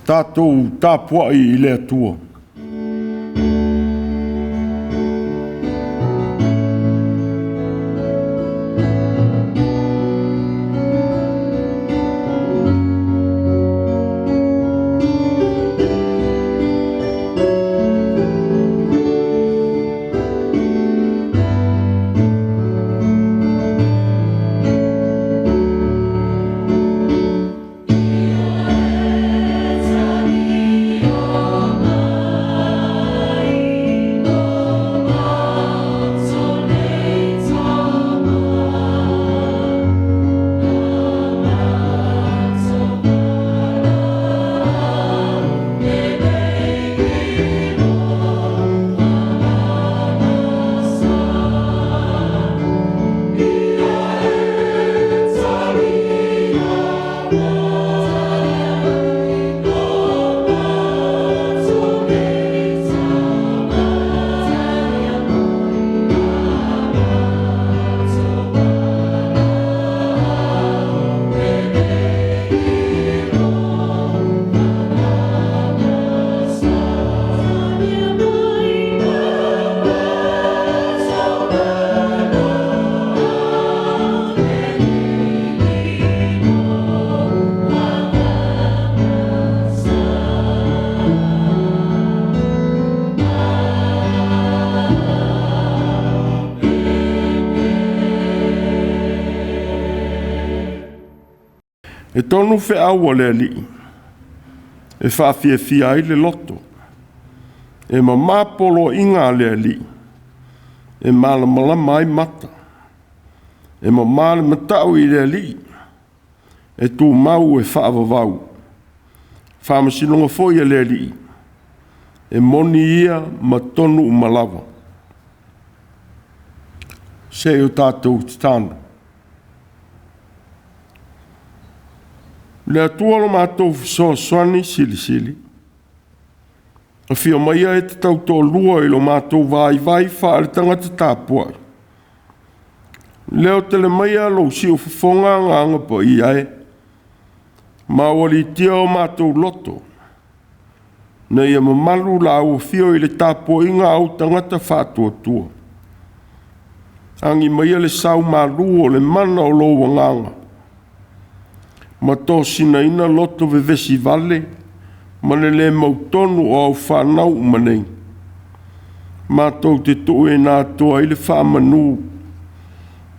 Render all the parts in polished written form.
Tatou tapuai i le Atua. E tonu feau a le Alii e faafiafia ai le loto, e mama poloaiga a le Alii e malamalama ai mata. E mama le matau i le Alii, e tumau e faavavau. Faamasinoga foi a le Alii, e moni ia ma tonu uma lava. Se i o tatou tatalo. Le Atua lo matou fesoasoani silisili, afio maia e te tautoalua i lo matou vaivai faale-tagata tapuai, leotele maia lou siufofoga Agaga Paia e, ma ualiitia o matou loto, ina ia mamalu la au afio i le tapuaiga a ou tagata faatuatua. Agi maia le sau malu o le mana o lou Agaga ma tosinaina loto vevesi vale ma le le mautonu o au fanau uma nei, matou te tuuina atu ai le faamanu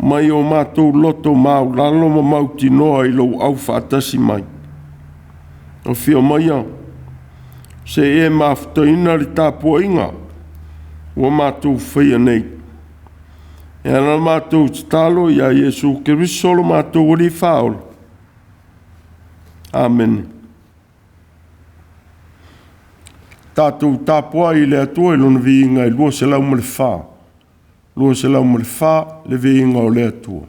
mai o matou loto maualalo ma mautinoa i lou aufaatasi mai. Afio maia se i e mafutaina le tapuaiga ua matou faia nei. E ala la matou tatalo ia Iesu Keriso lo matou Alii Faaola. Amene. Tatou tapuai i le Atua i Lona viiga e 204, 204, le viiga o le Atua.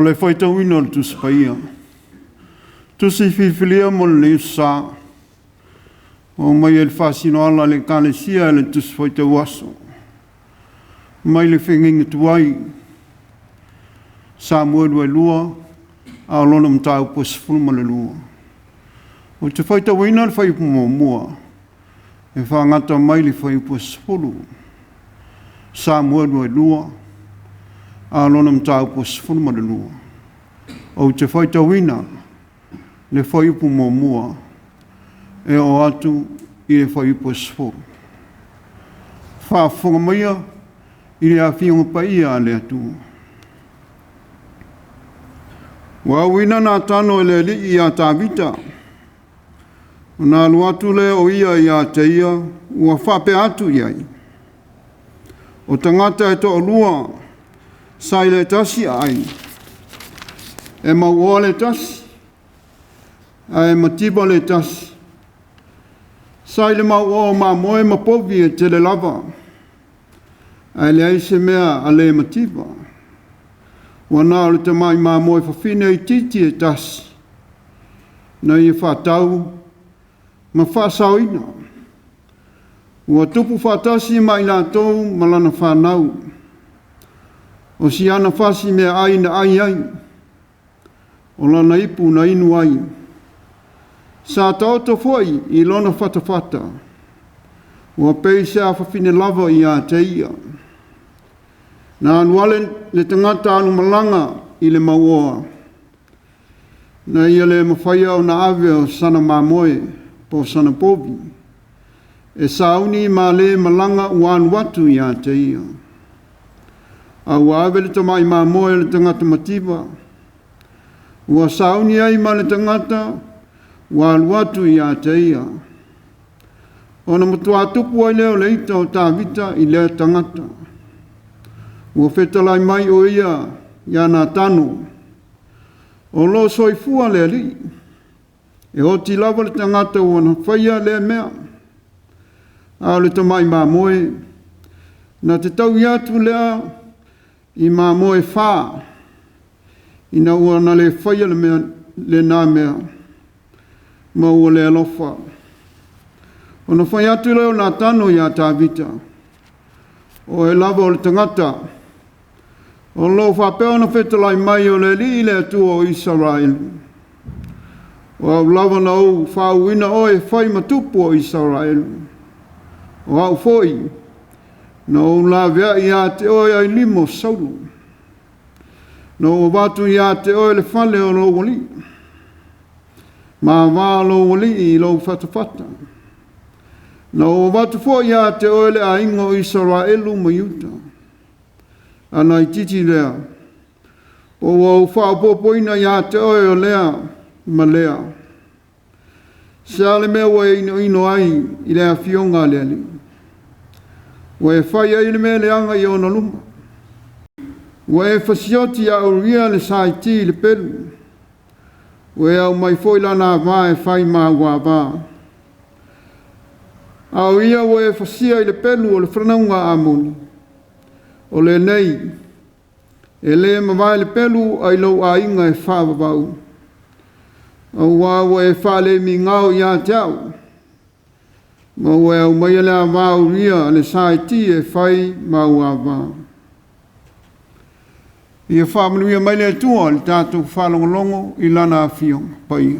O le faitauina o le Tusi Paia. Tusi filifilia mo lenei aso sa. Ua aumaia i le faasinoala a le Ekalesia e le Tusi Faitau Aso. Mai le feagaiga tuai, Samuelu 2, a o lona mataupu e 12. Ou te faitauina le fuaiupu muamua e faagata mai le fuaiupu e 10. Samuelu 2, a o lona mataupu e 12. Ou te faitauina le fuaiupu muamua e oo atu i le fuaiupu e 10. Faafofoga maia i le afioga paia a le Atua. Ua auina Natano e le Alii ia Tavita, ona alu atu lea o ia ia te ia, ua faapea atu i ai, o tagata e toalua sa i le tasi aai, e mauoa le tasi, ae mativa le tasi. Sa i le mauoa o mamoe ma povi e tele lava, ae leai se mea a le mativa. Ua na o le tamai mamoe fafine itiiti e tasi, na ia faatau ma faasaoina. Ua tupu faatasi ma i latou ma lana fanau. O si ana fasi meaai na ai ai, o lana ipu na inu ai. Sa taoto foi i lona fatafata, ua pei se afafine lava ia te ia. Na alu ale le tagata alumalaga i le mauoa, na ia le mafaia ona ave o sana mamoe po o sana povi, e sauni ma le malaga ua alu atu ia te ia. A ua ave le tamai mamoe o le tagata mativa, ua sauni ai ma le tagata ua alu atu ia te ia. Ona matua tupu ai lea o le ita o Tavita i lea tagata. Ua fetalai mai o ia ia Natano, o lo o soifua le Alii, e oti lava le tagata ua na faia lea mea. A o le tamai mamoe, na te taui atu lea i mamoe 4, ina ua na le faia le mea, lena mea, ma ua le alofa. Ona fai atu lea o Natano ia Tavita, o e lava o le tagata, o lo o faapea ona fetalai mai o le Alii le Atua o Isaraelu. O au lava na ou faauuina oe e fai ma tupu o Isaraelu. O au foi, na ou laveai ia te oe ai lima o Saulo. Na ou avatu ia te oe le fale o lou alii, ma ava lou alii i lou fatafata. Na ou avatu foi ia te oe le aiga o Isaraelu ma Iuta. Ana itiiti lea, o ua ou faaopoopoina ia te oe o lea ma lea. Se a le mea ua e inoino ai i le afioga a le Alii, ua e fai ai le mea leaga i ona luma. Ua e fasioti ia Uria le Saiti i le pelu, ua e aumai foi lana ava e fai ma au ava. A o ia ua e fasia i le pelu o le fanauga a Amoni, o lenei e le mavae le pelu ai lou aiga e faavavau, auā ua e faalemigao ia te au, ma ua e aumaia le ava o Uria le Saiti e fai ma au ava. Ia faamanuia mai le Atua i le tatou faalogologo i lana afioga paia.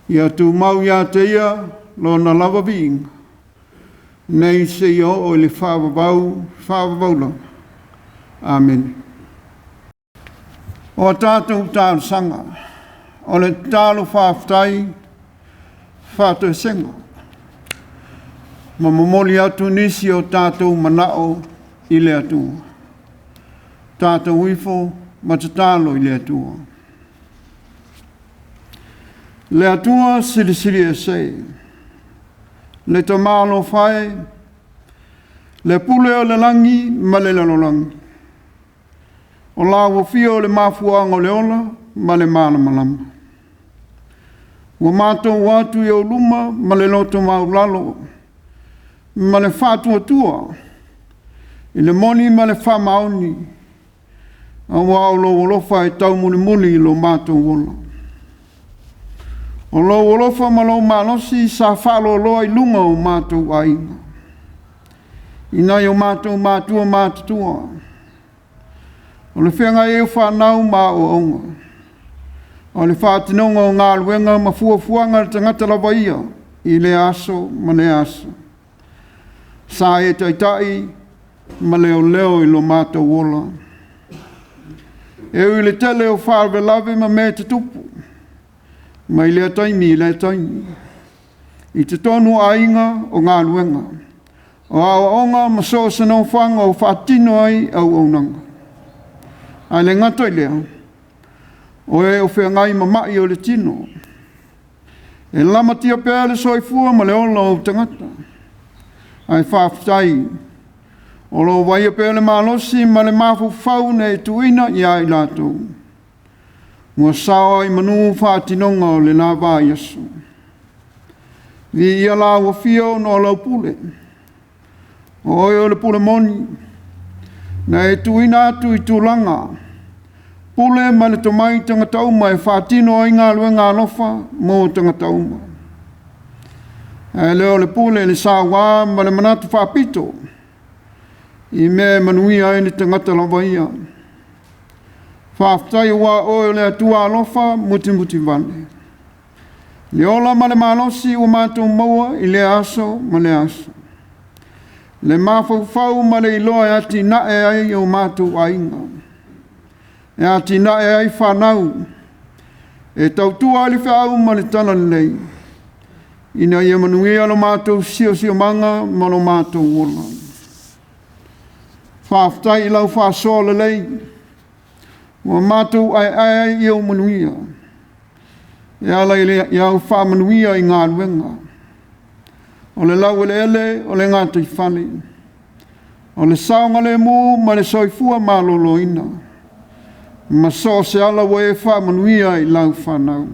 Ia tumau ia te ia lona lava viiga, nei seia oo i le faavavau, faavavau lava. Amene. O a tatou talosaga, o le tatalo faafetai, faatoesega, ma momoli atu nisi o tatou manao i le Atua. Tatou ifo ma tatalo i le Atua. Le Atua silisili ese, le Tama alofa e, le pule o le lagi ma le lalolagi, o la ua fia o le mafuaaga o le ola ma le malamalama. Ua matou atu i ou luma ma le loto maulalo, ma le faatuatua i le moni ma le faamaoni, Aua o lou alofa e taumulimuli i lo matou ola. O lou alofa ma lou malosi sa faaloaloa i luga o matou aiga, i nai o matou matua matutua, o le feagai ai o fanau ma aoaoga, o le faatinoga o galuega ma fuafuaga a le tagata lava ia i lea aso ma lea aso. Sa e taitai ma leoleo i lo matou ola. E ui i le tele o faalavelave ma mea e tutupu mai lea taimi i lea taimi, i totonu o aiga, o galuega, o aoaoga ma so o se nofoaga o faatino ai auaunaga. Ae le gata i lea, o e o feagai ma mai o le tino, e lamatia pea le soifua ma le ola o ou tagata. Ae faafetai o lo o vaaia pea le malosi ma le mafaufau na e tuuina ia i latou ua sao ai i manu faatinoga o le la vaiaso. Viia la ua afio ona o lau pule, o oe o le pule moni, na e tuuina atu i tulaga pule ma le tomai i tagata uma e faatino ai galuega alofa mo tagata uma. Ae le o le pule i le saua ma le manatu faapito i mea e manuia ai le tagata lava ia. Faafetai aua o oe o le Atua alofa mutimutivale. Le ola ma le malosi ua matou maua i lea aso ma lea aso. Le mafaufau ma le iloa e atinae ai o matou aiga, e atinae ai fanau, e tautua ai le feau ma le talalelei, ina ia manuia lo matou siosiomaga ma lo matou ola. Faafetai i lau faasoa lelei, ua matou aeae ai i ou manuia, e ala i au faamanuia i galuega, o le laueleele o le gataifale, o le saogalemu ma le soifua maloloina, ma so o se ala ua e faamanuia i lau fanau.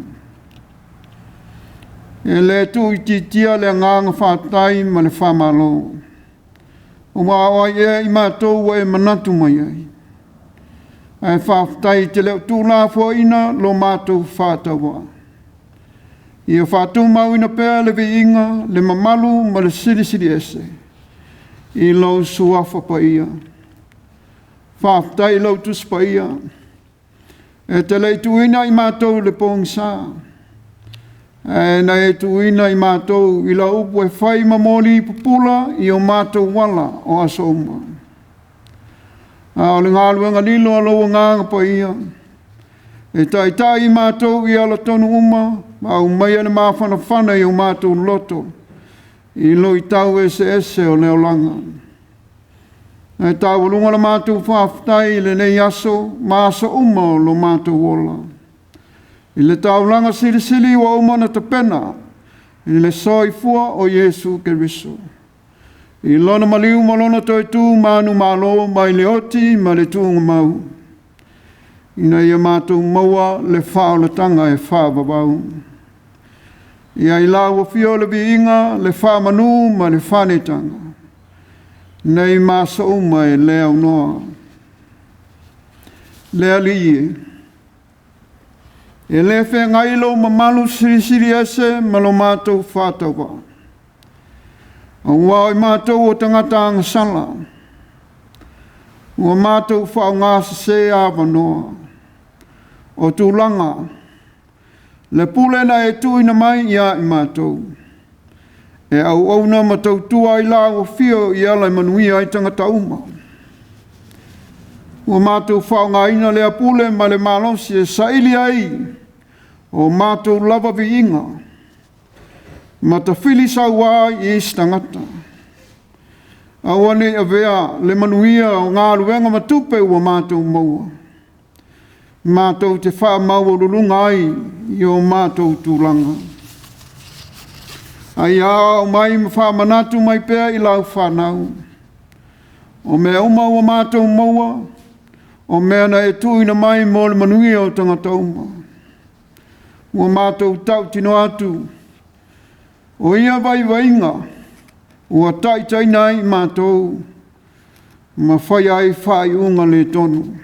E le tuuitiitia le agaga faafetai ma le faamalo, aua o ai ea i matou ua e manatu mai ai, ae faafetai e te le o tuulafoaiina lo matou faatauvaa. Ia faatumauina pea le viiga, le mamalu ma le silisili ese i lou suafa paia. Faafetai i lau Tusi Paia e te le i tuuina i matou i le pogisa, ae na e tuuina i matou i lau upu e fai ma moli pupula i o matou ala o aso uma. A o le galuega lilo a lou Agaga Paia, e taitai i matou i ala tonu uma ma aumaia le mafanafana i o matou loto i luitau eseese o le olaga. Ae taualuga la matou faafetai i lenei aso ma aso uma o lo matou ola. I le taulaga silisili ua uma ona tapena i le soifua o Iesu Keriso. I lona maliu ma lona toe tu manumalo mai le oti ma le tuugamau, ina ia matou maua le faaolataga e faavavau. Ia i lau afio le viiga, le faamanu ma le faanetaga, nei ma aso uma e le aunoa. Le Alii e, e le feagai lou mamalu silisili ese ma lo matou faatauvaa, aua o i matou o tagata agasala, ua matou faaaogasesē avanoa o tulaga, le pule na e tuuina mai ia i matou, e auauna ma tautua ai lau afio i ala e manuia ai tagata uma. Ua matou faaaogaina lea pule ma le malosi e saili ai o matou lava viiga ma tafili saua ai i isi tagata. Aua ne i avea le manuia o galuega ma tupe ua matou maua, matou te faamaualuluga ai i o matou tulaga. A ia aoao mai ma faamanatu mai pea i lau fanau, o mea uma ua matou maua, o mea na e tuuina mai mo le manuia o tagata uma. Ua matou tautino atu, o ia vaivaiga ua taitaiina ai i matou ma faia ai faaiuga le tonu.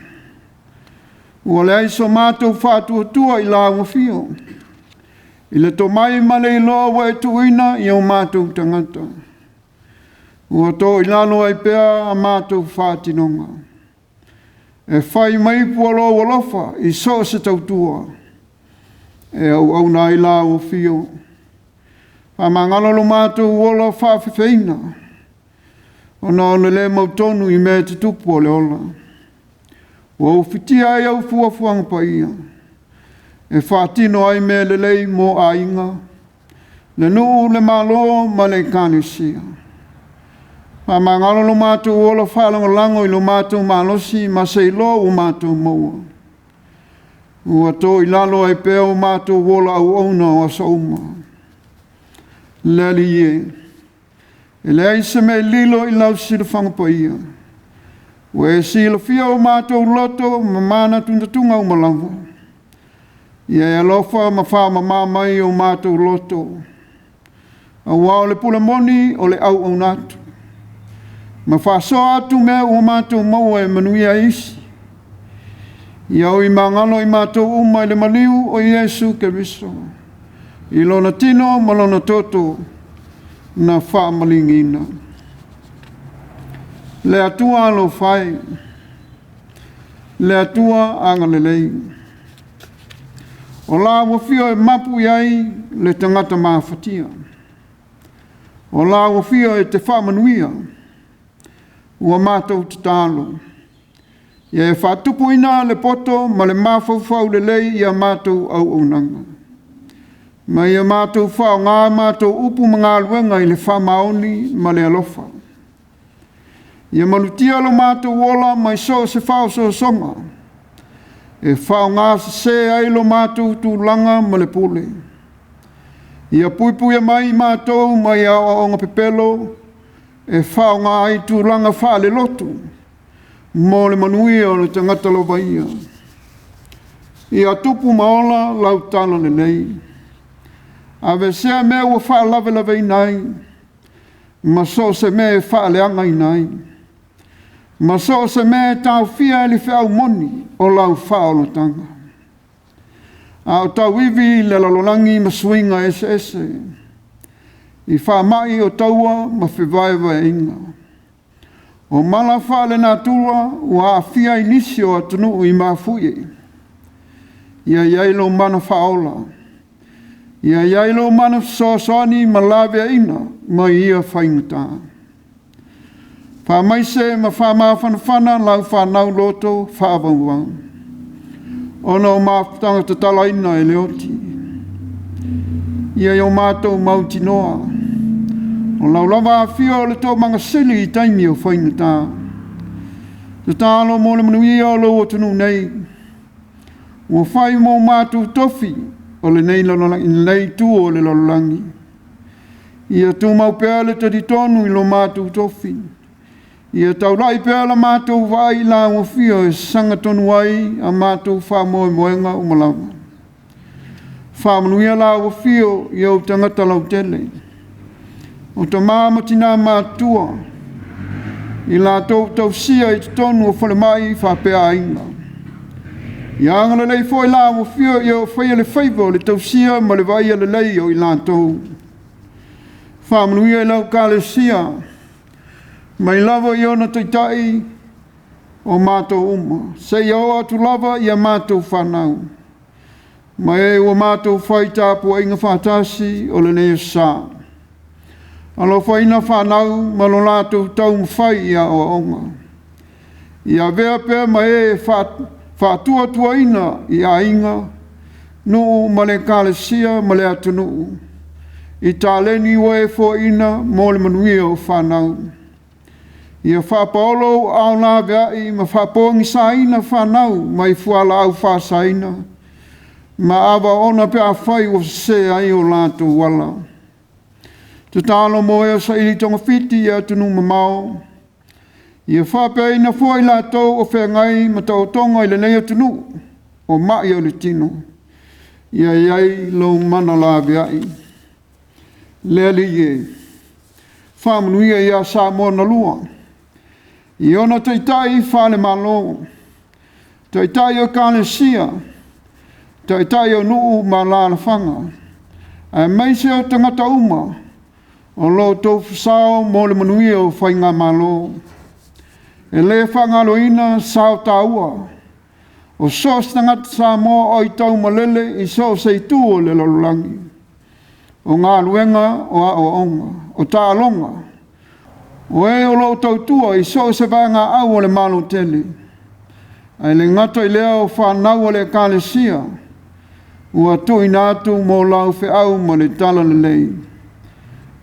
Ua leai so matou faatuatua i lau afio, i le tomai ma le iloa ua e tuuina i o matou tagata. Ua to i lalo ai pea a matou faatinoga. E fai ma ipu o lou alofa i so o se tautua, e auauna ai lau afio. Faamagalo lo matou ola faafefeina, ona o le le mautonu i mea tutupu o le ola. Ua ufitia ai au fuafuaga paia, e faatino ai mea lelei mo aiga, le nuu, le Malo ma le Ekalesia. Faamagalo lo matou ola faalagolago i lo matou malosi ma se iloa ua matou maua. Ua to i lalo ai pea o matou ola auauna o aso uma. Le Alii e, e leai se mea e lilo i lau silafaga paia. Ua e silafia o matou loto ma manatunatuga uma lava. Ia e alofa ma faamama mai o matou loto, aua o le pule moni o le auauna atu, ma faasoa atu mea ua matou maua e manuia ai isi. Ia oi magalo i matou uma i le maliu o Iesu Keriso, i lona tino ma lona toto na faamaligiina. Le Atua alofa e, le Atua agalelei. O lau afio e mapu i ai le tagata mafatia. O lau afio e te faamanuia. Ua matou tatalo. Ia e faatupuina le poto ma le mafaufau lelei i a matou auaunaga. Ma ia matou faaaoga matou upu ma galuega i le faamaoni ma le alofa. Ia malutia lo matou ola mai so o se faaosoosoga, e faaaoga sese ai lo matou tulaga ma le pule. Ia puipuia mai i matou mai aoaoga pepelo e faaaoga ai tulaga faalelotu mo le manuia o le tagata lava ia. Ia tupu ma ola lau talalelei. Aveesea mea ua faalavelaveina ai, ma so o se mea e faaleagaina ai, ma so o se mea e taofia ai le feau moni o lau faaolataga. A o tauivi le lalolagi ma suiga eseese, i faamai o taua ma fevaevaeaiga. O mala faalenatura ua aafia ai nisi o atunuu i mafuie. Ia i ai lou mana faaola, ia i ai lou mana fesoasoani ma laveaiina mai ia faigata. Faamaise ma faamafanafana lau fanau loto faavauvau, ona o mafutaga tatalaina e le oti. Ia i o matou mautinoa, o lau lava afio o le toomaga sili i taimi o faigata. Tatalo mo le manuia o lou atunuu nei, ua fai mo matou tofi o lenei lalolagi, lenei itu o le lalolagi. Ia tumau pea le talitonu i lo matou tofi. Ia taulai pea la matou vaai i lau afio e sagatonu ai a matou faamoemoega uma lava. Faamanuia lau afio i ou tagata lautele, o tama ma tina matutua, i latou tausia i totonu o falemai faapea aiga. Ia agalelei foi lau afio i o faia le faiva o le tausia ma le vaaia lelei o i latou. Faamanuia i lau Ekalesia, mai lava i ona taitai o matou uma, seia oo atu lava i a matou fanau, ma e ua matou fai tapuaiga faatasi o lenei aso sa. Alofaina fanau ma lo latou taumafai i aoaoga. Ia avea pea ma e faatuatuaina i aiga, nuu ma le Ekalesia ma le atunuu, i taleni ua e foaina mo le manuia o fanau. Ia faapaolo ou aao laveai ma faapogisaina fanau mai fualaau faasaina ma ava oona pe afai ua sese ai o latou ala. Tatalo mo e o saili togafiti i atunuu mamao, ia faapeaina foi latou o feagai ma taotoga i lenei atunuu o mai o le tino. Ia i ai lou mana laveai. Le Alii e, faamanuia ia Samoa na lua, i ona taitai faalemalo, Taitai o Ekalesia, Taitai o nuu ma alaalafaga, aemaise o tagata uma o lo o tofu sao mo le manuia o faigamalo. E le faagaloina sao taua o so o se tagata Samoa o aitaumalele i so o se itu o le lalolagi, o galuega, o aoaoga, o taaloga, o e o lo o tautua i so o se vaegaau a le Malo tele, ae le gata i lea o fanau a le Ekalesia ua tuuina atu mo lau feau ma le talalelei.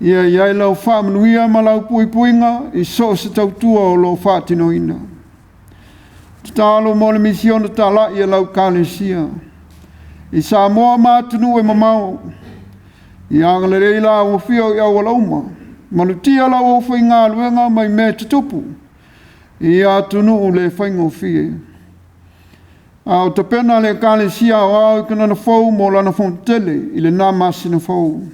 Ia i ai lau faamanuia ma lau puipuiga i so o se tautua o lo o faatinoina. Tatalo mo le misiona talai a lau Ekalesia i Samoa ma atunuu e mamao. Ia agalelei lau afio i auala uma, malutia lau aufaigaluega mai mea tutupu i atunuu le faigofie. A o tapena le Ekalesia Aoao i Kanana Fou mo lana fonotele i lena masina fou.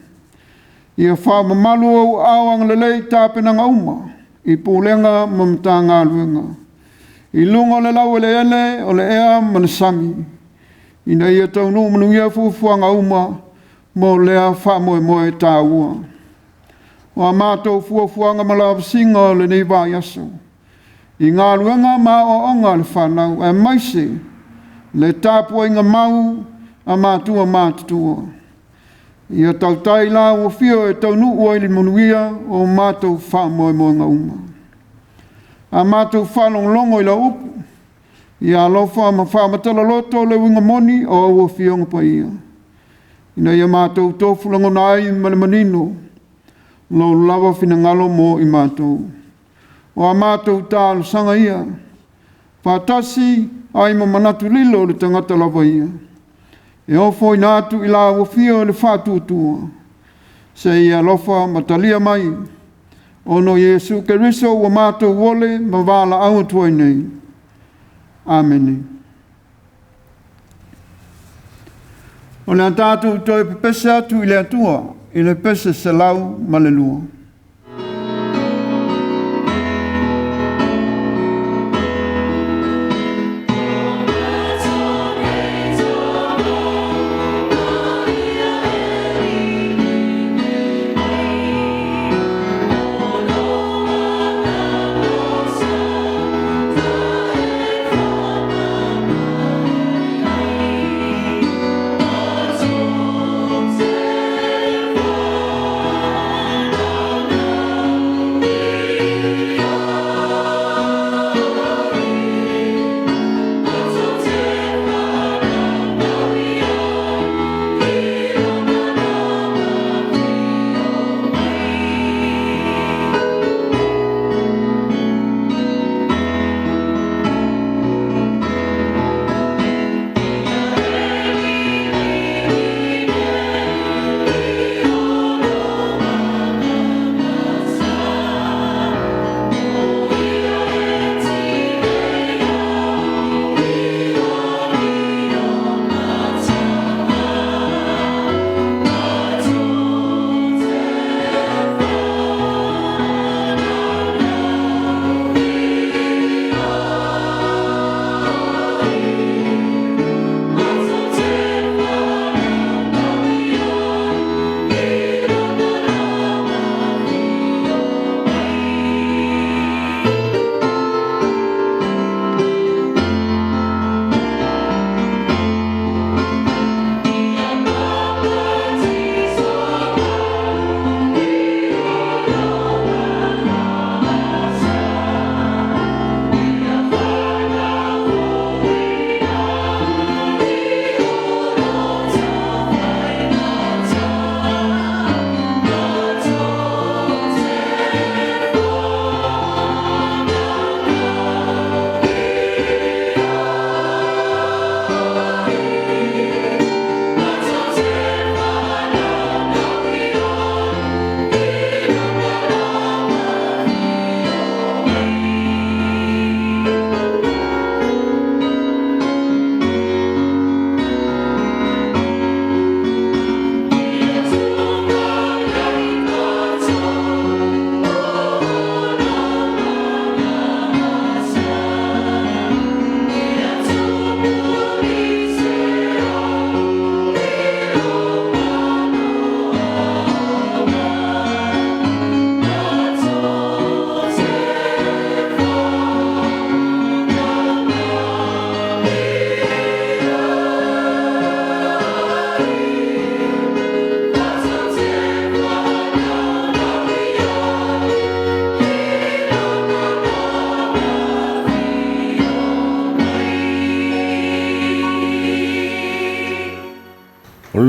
Ia faamamalu ou aao agalelei i tapenaga uma i pulega ma Matagaluega, i luga o le laueleele o le ea ma le sami, ina ia taunuu manuia fuafuaga uma mo lea faamoemoe taua. O a matou fuafuaga ma lavasiga o lenei vaiaso, i galuega ma aoaoga a le fanau, aemaise le tapuaiga mau a matua matutua. Ia tautai lau afio e taunuu ai le manuia o matou faamoemoega uma. A matou faalogologo i lau upu, ia alofa ma faamatala loto le uiga moni o au Afioga Paia, ina ia matou tofu lagona ai ma le manino lou lava finagalo mo i matou. O a matou talosaga ia, faatasi ai ma manatu lilo o le tagata lava ia, e ofoina atu i lau afio i le faatuatua, se i alofa ma talia mai, ona o Iesu Keriso ua matou ole ma valaau atu ai nei. Amene. O le a tatou toe pepese atu i le Atua i le pese 102.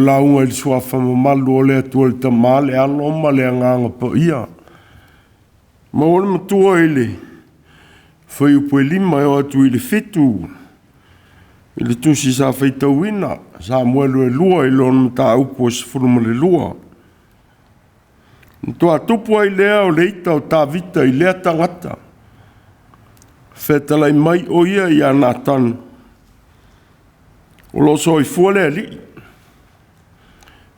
le lauga i le suafa mamalu o le Atua le Tama, le Alo ma le Agaga Paia. Maua le matua i le fuaiupu e 5 e oo atu i le 7 i le tusi sa faitauina, Samuelu e 2 i lona mataupu e 12. Na matua tupu ai lea o le ita o Tavita i lea tagata, fetalai mai o ia ia Natano, o lo o soifua le Alii,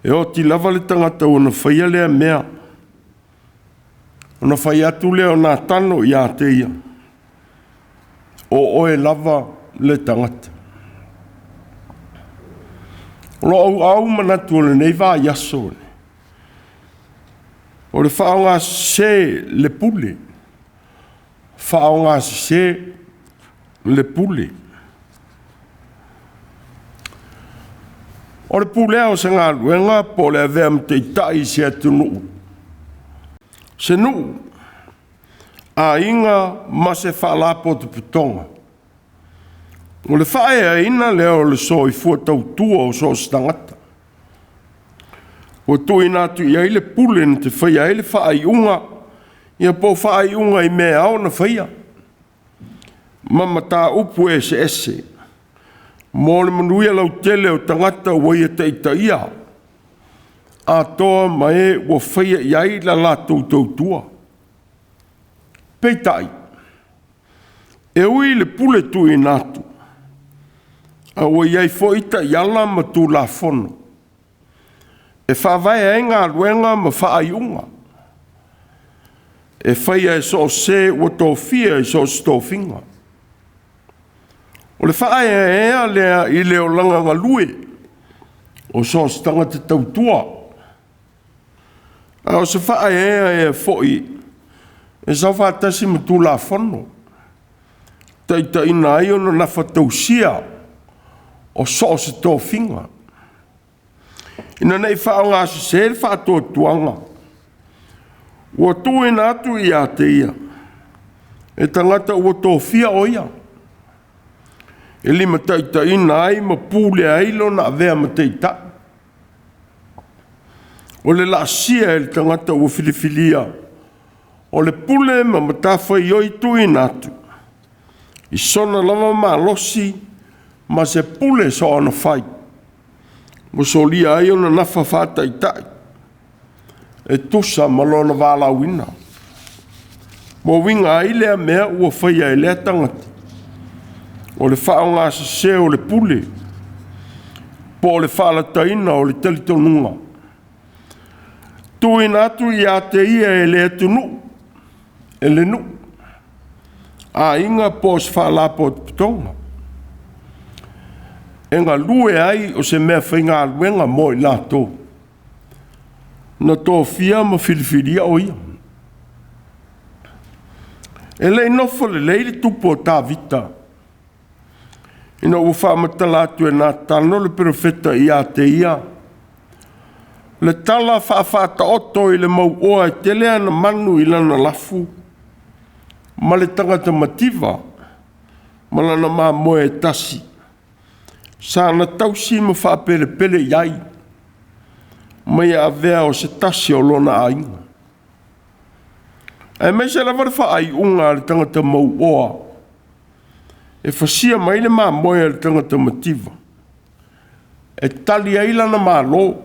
e oti lava le tagata ua na faia lea mea. Ona fai atu lea o Natano ia te ia, o oe lava le tagata. O lo o auau manatu o lenei vaiaso, o le faaaogasese le pule, faaaogasese le pule. O le pulea o se galuega po o le avea ma taitai i se atunuu, se nuu, aiga ma se faalapotopotoga. O le faaeaina lea o le soifua tautua o so o se tagata, ua tuuina atu i ai le pule na te faia ai le faaiuga, ia po o faaiuga i mea e ao ona faia, ma mataupu eseese mo le manuia lautele o tagata ua ia taitaia, atoa ma e ua faia i ai la latou tautua. Peitai, e ui i le pule tuuina atu, a ua i ai foi taiala ma Tulafono e faavae ai galuega ma faaiuga e faia e so o se ua tofia i so o se tofiga. O le faaeaea lea i le olaga galue o so o se tagata tautua, a o se faaeaea foi e sau faatasi ma Tulafono, taitaiina ai ona nafatausia o so o se tofiga, ina ne i faaaogasese le faatuatuaga ua tuuina atu ia te ia e tagata ua tofia o ia, e limataitaiina ai ma pulea ai lona avea ma taitai. O le laasia e le tagata ua filifilia o le pule ma matafaioi tuuina atu, i sona lava malosi ma se pule soona fai, ua solia ai ona nafa faataitai e tusa ma lona valaauina. Ua uiga ai lea mea ua faia e lea tagata, o le faaaogasese o le pule, po o le faalataina o le talitonuga, tuuina atu ia te ia e le atunuu, e le nuu, aiga po o se faalapotopotoga, e galue ai o se meafaigaluega mo i latou na tofia ma filifilia o ia. E le i nofo lelei le tupu o Tavita ina ua faamatala atu e Natano le perofeta ia te ia le tala faafaataoto i le mauoa e tele ana manu i lana lafu ma le tagata mativa ma lana mamoe e tasi, sa na tausi ma faapelepele i ai, ma ia avea o se tasi o lona aiga. Aemaise lava le faaiuga a le tagata mauoa e fasia mai le mamoe a le tagata mativa, e tali ai lana malo,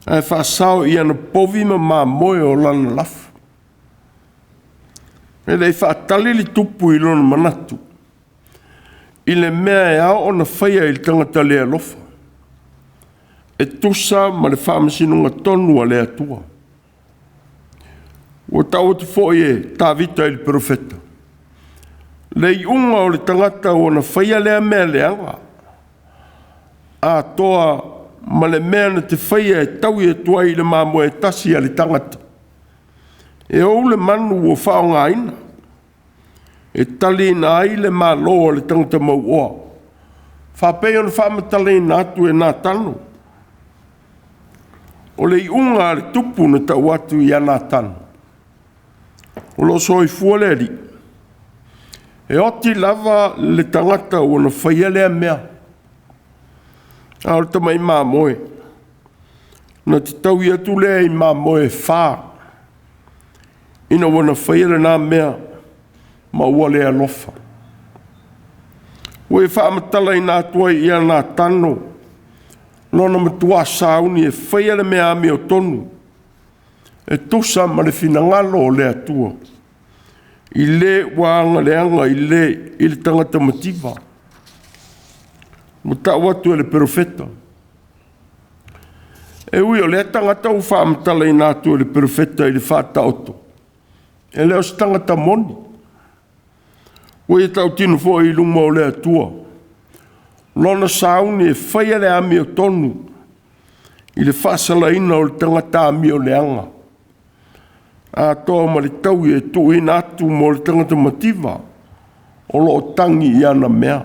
ae faasao i ana povi ma mamoe o lana lafu. E le i faatali le tupu i lona manatu i le mea e ao ona faia i le tagata le alofa, e tusa ma le faamasinoga tonu a le Atua. Ua tau atu foi e Tavita i le perofeta, le iuga o le tagata ua na faia lea mea leaga, atoa ma le mea na te faia e taui atu ai i le mamoe tasi a le tagata, e ou le manu ua faaaogaina, e taliina ai le malo o le tagata mauoa, faapei ona faamatalaina atu e Natano. O le iuga a le tupu na tau atu ia Natano, o lo o soifua le Alii, e oti lava le tagata ua na faia lea mea. A o le tamai mamoe, ona tataui atu lea i mamoe e 4, ina ua na faia lena mea ma ua le alofa. Ua ia faamatalaina atu ai ia Natano lona matua sauni e faia le mea amiotonu e tusa ma le finagalo o le Atua, i le ua agaleaga i le tagata mativa. Ua tau atu e le perofeta. E ui o lea tagata ua faamatalaina atu e le perofeta i le faataoto, e le o se tagata moni. Ua ia tautino foi i luma o le Atua lona sauni e faia le amiotonu i le faasalaina o le tagata amioleaga, atoa ma le taui e tuuina atu mo le tagata mativa o lo o tagi i ana mea.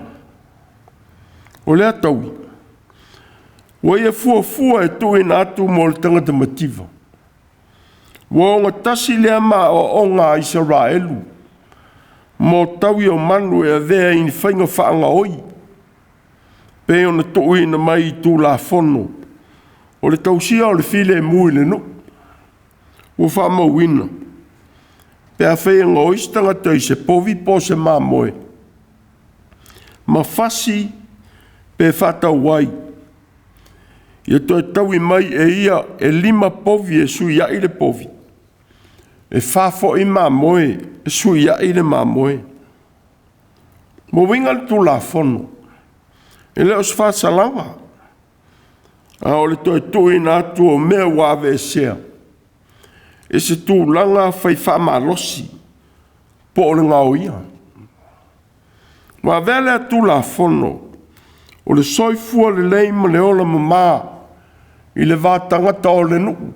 O lea taui, ua ia fuafua e tuuina atu mo le tagata mativa. Ua ogatasi lea ma aoaoga a Isaraelu mo taui o manu e avea i ni faiga faagaoi, pei ona tuuina mai i Tulafono o le tausia o le filemu i le nuu. Ua faamauina, pe afai e gaoi se tagata i se povi po o se mamoe, ma fasi pe faatau ai, ia toe taui mai e ia e 5 povi e suiai le povi, e 4 foi mamoe e suiai le mamoe. Ua uiga le Tulafono, e le o se faasalaga, a o le toe tuuina atu o mea ua aveesea i se tulaga fai faamalosi po o le gaoia. Ua avea lea Tulafono o le soifua lelei ma le ola mama i le va tagata o le nuu,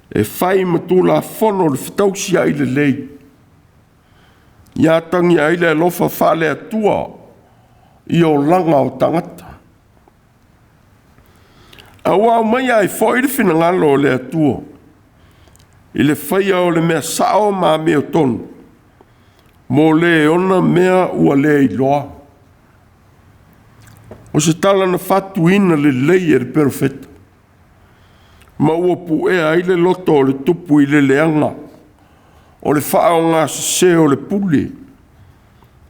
e fai ma Tulafono o le fetausiai lelei, ia atagia ai le alofa faale-Atua i olaga o tagata. A ua aumaia ai foi le finagalo o le Atua i le faia o le mea sao ma amiotonu mo le ona mea ua le iloa. O se tala na fatuina lelei e le perofeta, ma ua puea ai le loto o le tupu i le leaga o le faaaogasese o le pule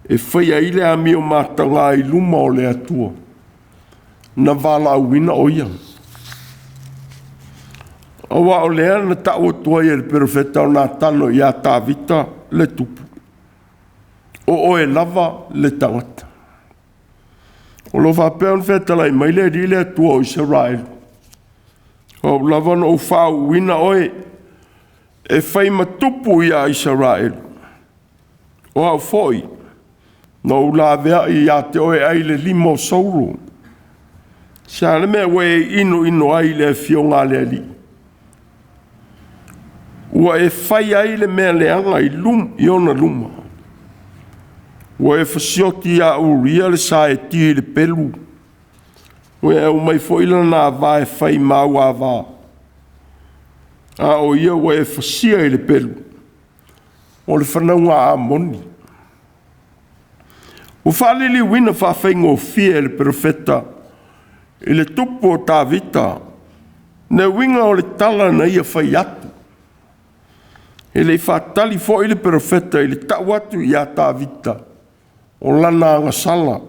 e faia ai le amio mataga i luma o le Atua, na valaauina o ia. Aua o lea na tau atu ai e le perofeta o Natano ia Tavita le tupu, o oe lava le tagata. O lo o faapea ona fetalai mai le Alii le Atua o Isaraelu, o au lava na ou faauuina oe e fai ma tupu ia Isaraelu. O au foi na ou laveai ia te oe ai le lima o Saulo. Sa le mea ua e inoino ai i le afioga a le Alii, ua e fai ai le mea leaga i ona luma. Ua e fasioti ia Uria le saeti i le pelu, ua e aumai foi lana ava e fai ma au ava, a o ia ua e fasia i le pelu o le fanauga a Amoni. Ua faaliliuina faafaigofie e le perofeta i le tupu o Tavita le uiga o le tala na ia fai atu. E le i faatali foi le perofeta i le tau atu ia Tavita o lana agasala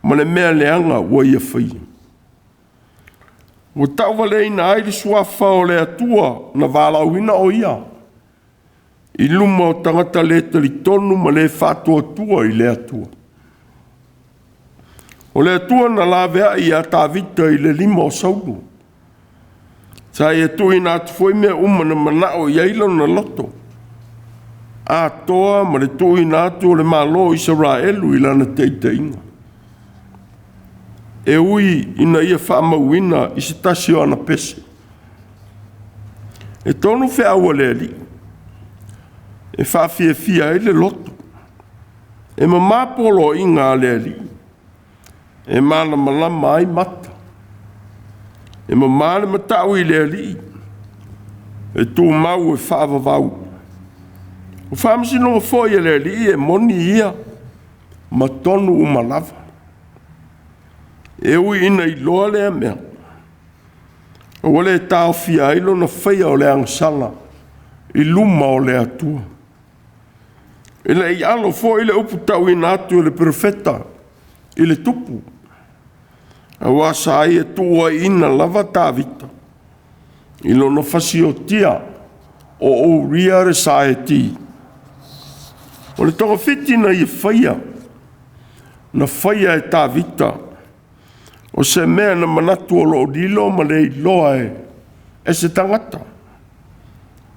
ma le mea leaga ua ia faia. Ua tauvaleaina ai le suafa o le Atua na valaauina o ia i luma o tagata le talitonu ma le faatuatua i le Atua. O le Atua na laveai ia Tavita i le lima o Saulo. Sa ia tuuina atu foi mea uma na manao i ai lona loto, atoa ma le tuuina atu o le Malo o Isaraelu i lana taitaiga. E ui ina ia faamauina i se tasi o ana pese. E tonu feau a le Alii, e faafiafia ai le loto, e mama poloaiga a le Alii, e malamalama ai mata, e mama le matau i le Alii, e tumau e faavavau. O faamasinoga foi a le Alii e moni ia ma tonu uma lava. E ui ina iloa lea mea, ua le taofia ai lona faia o le agasala i luma o le Atua. E le i alo foi le upu tauina atu e le perofeta i le tupu, aua sa ia tuuaiina lava Tavita i lona fasiotia o Uria le Saeti. O le togafiti na ia faia, na faia e Tavita, o se mea na manatu o lo o lilo ma le iloa e se tagata.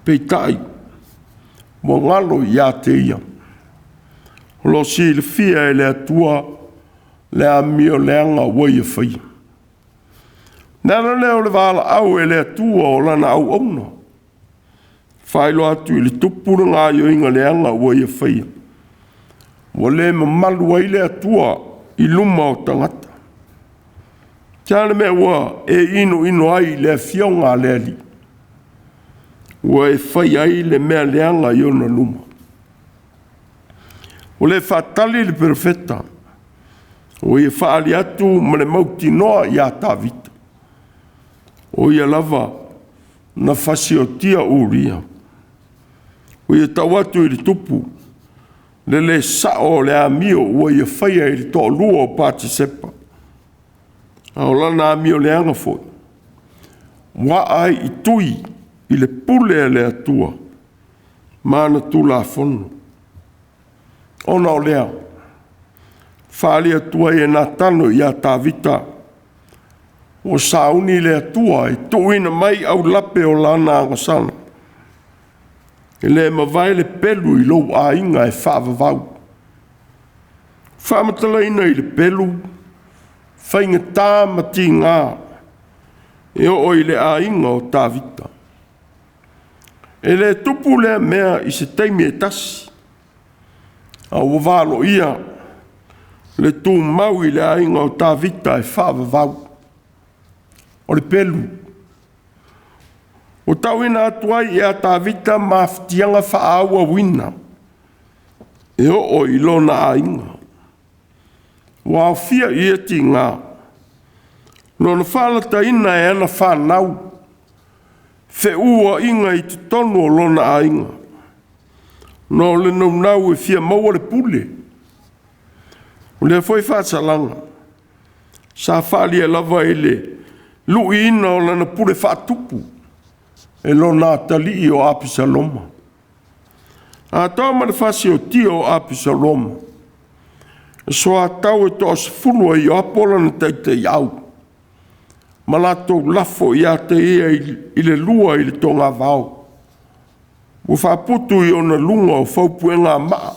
Peitai, ua galo ia te ia. O lo o silafia e le Atua le amio leaga ua ia faia. O le ala lea o le valaau e le Atua o lana auauna, faailoa atu i le tupu le gaoioiga leaga ua ia faia. Ua le mamalu ai le Atua i luma o tagata. Se a le mea ua e inoino ai i le afioga a le Alii, ua e fai ai le mea leaga i ona luma. Ua le faatali le perofeta, ua ia faaali atu ma le mautinoa ia Tavita, o ia lava na fasiotia Uria. Ua ia tau atu i le tupu le le sao o le amio ua ia faia i le toalua o Patisepa, a o lana amio leaga foi, ua aa ai i tui i le pule a le Atua ma ana Tulafono. Ona o lea, faali atu ai e Natano ia Tavita, ua sauni le Atua e tuuina mai aulape o lana agasala, e le mavae le pelu i lou aiga e faavavau. Faamatalaina i le pelu, faigata ma tiga e oo i le aiga o Tavita. E le tupu lea mea i se taimi e tasi, a ua valoia le tumau i le aiga o Tavita e faavavau. O le pelu. Ua tauina atu ai ia Tavita mafatiaga faaauauina e oo i lona aiga. Ua aofia i ia tiga lona faalataina e ana fanau, feuuaiga i totonu o lona aiga, ona o le naunau e fia maua le pule. O lea foi faasalaga sa faaalia lava i le luiina o lana pule faatupu e lona atalii o Apisaloma, atoa ma le fasiotia o Apisaloma, e soatau e toa-10 e Ioapo lona taitaiau, ma latou lafo ia te ia i le lua i le togavao, ua faaputu i ona luga o faupuegamaa.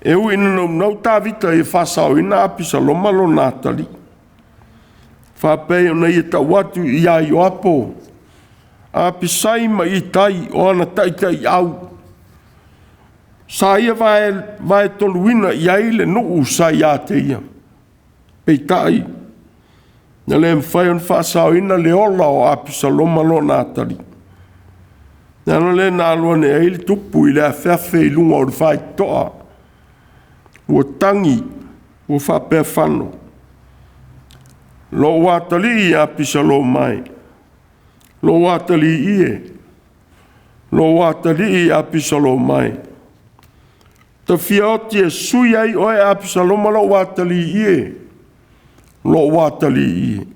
E ui ina naunau Tavita ia faasaoina Apisaloma lona atalii, faapei ona ia tau atu ia Ioapo, Apisai ma Itai o ana taitaiau, sa ia vaetoluina i ai le nuu sa ia te ia. Peitai, na le mafai ona faasaoina le ola o Apisaloma lona atalii. O le ala lea na alu ane ai le tupu i le afeafe i luga o le faitotoa, ua tagi ua faapea fano, “Lou atalii Apisaloma e, lou atalii e, lou atalii Apisaloma e, ta fia oti e sui ai oe Apisaloma lou atalii e, lou atalii e.”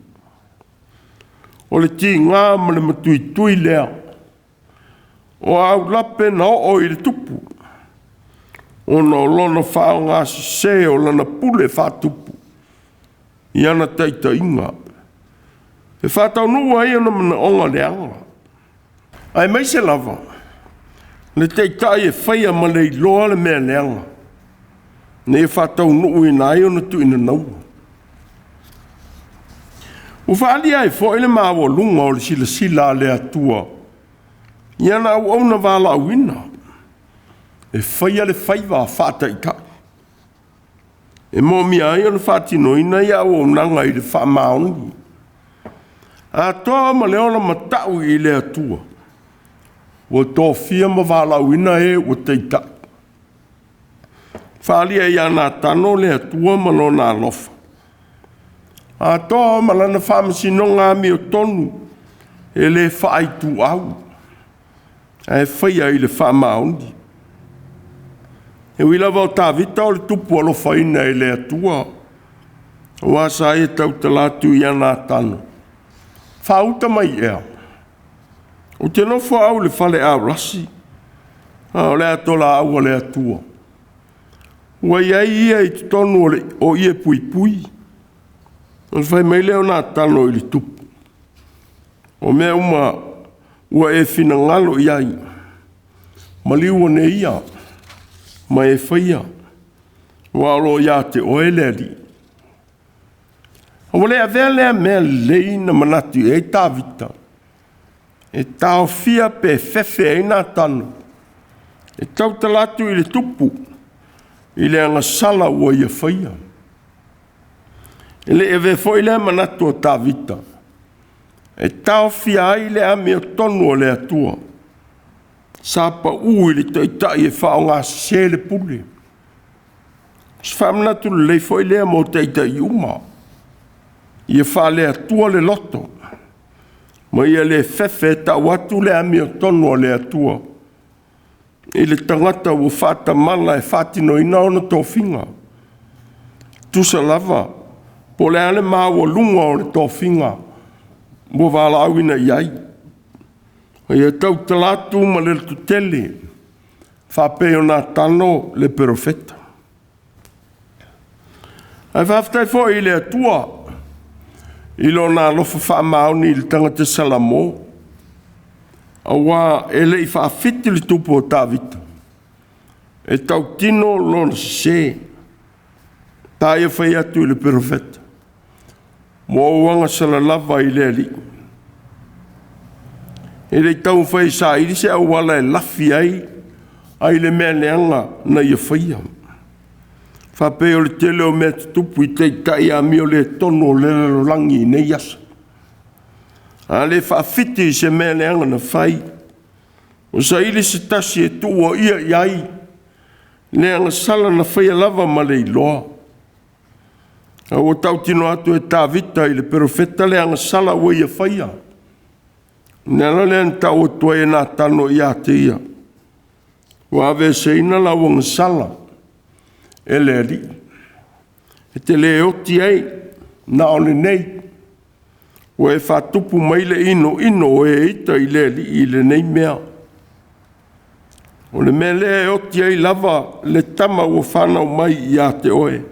O le tiga ma le matuitui lea o aulape na oo i le tupu, ona o lona faaaoga sese o lana pule faatupu i ana taitaiga, e faataunuu ai ona manaoga leaga, aemaise lava le taitai e faia ma le iloa le mea leaga, ina ia faataunuuina ai ona tuuina naua. Ua faaalia ai foi le maualuga o le silasila a le Atua i ana auauna valaauina e faia le faiva faataitai, e moomia ai ona faatinoina ia auaunaga i le faamaoni, atoa ma le ola matau i le Atua ua tofia ma valaauina e ua taitai. Faaalia ia Natano le Atua ma lona alofa. Atoa ma lana faamasinoga amiotonu e le faaituau, ae faia i le faamaoni. E ui lava o Tavita o le tupu alofaina e le Atua, aua sa ia tautala atu ia Natano, “Faauta mai ea, ou te nofo au i le faleaulasi, a o le atolaau a le Atua, ua i ai ia i totonu o ie puipui.” Ona fai mai lea o Natano i le tupu, “O mea uma ua e finagalo i ai, maliu ane ia ma e faia, aua o lo o ia te oe le Alii.” Ua le avea lea mea lelei na manatu i ai Tavita e taofia pe fefe ai Natano e tautala atu i le tupu i le agasala ua ia faia. E le i avea foi lea manatu o Tavita e taofia ai le amiotonu a le Atua sa pau i le taitai e faaaogasesē le pule. O se faamanatu lelei foi lea mo taitai uma, ia faale-Atua le loto, ma ia le fefe e tau atu le amiotonu a le Atua i le tagata ua faatamala e faatinoina ona tofiga, tusa lava po o le a le maualuga o le tofiga ua valaauina i ai. Ia tautala atu ma le lototele, faapei o Natano le perofeta. Ae faafetai foi i le Atua i Lona alofa faamaoni i le tagata Salamo, aua e le i faafiti le tupu o Tavita e tautino lona sesē. Sa ia fai atu i le perofeta, “Ua ou agasala lava i le Alii.” E le i taumafai e saili se auala e lafi ai ai le mea leaga na ia faia, faapei o le tele o mea tutupu i taitai amioletonu o le lalolagi i nei aso. A le faafiti i se mea leaga na fai, ua saili se tasi e tuuaia i ai le agasala na faia lava ma le iloa. A ua tautino atu e Tavita i le perofeta le agasala ua ia faia. O le ala lea na tau atu ai e Natano ia te ia, “Ua aveeseina lau agasala e le Alii, e te le oti ai na o lenei, ua e faatupu mai le inoino o e ita i le Alii i lenei mea.” O le mea lea e oti ai lava le tama ua fanau mai ia te oe.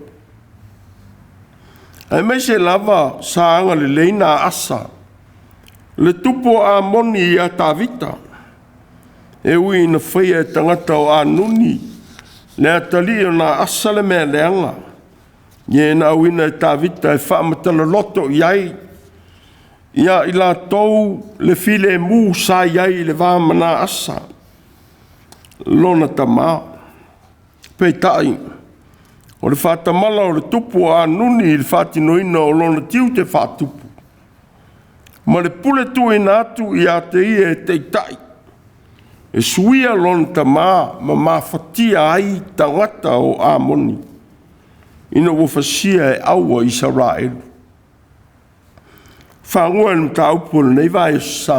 Aemaise lava sa agalelei na Asa, le tupu o Amoni ia Tavita, e ui ina faia e tagata o Anuni le atalii o na Asa le mea leaga, ia na auina e Tavita e faamatala-loto i ai ia i latou le filemu sa i ai i le va ma na Asa, lona tamā. Peitai, o le faatamala o le tupu o Anuni i le faatinoina o lona tiute faatupu, ma le pule tuuina atu ia te ia e taitai, e suia lona tamā ma mafatia ai tagata o Amoni, ina ua fasia e aua Isaraelu. Fagoa i le mataupu o lenei vaiaso sa,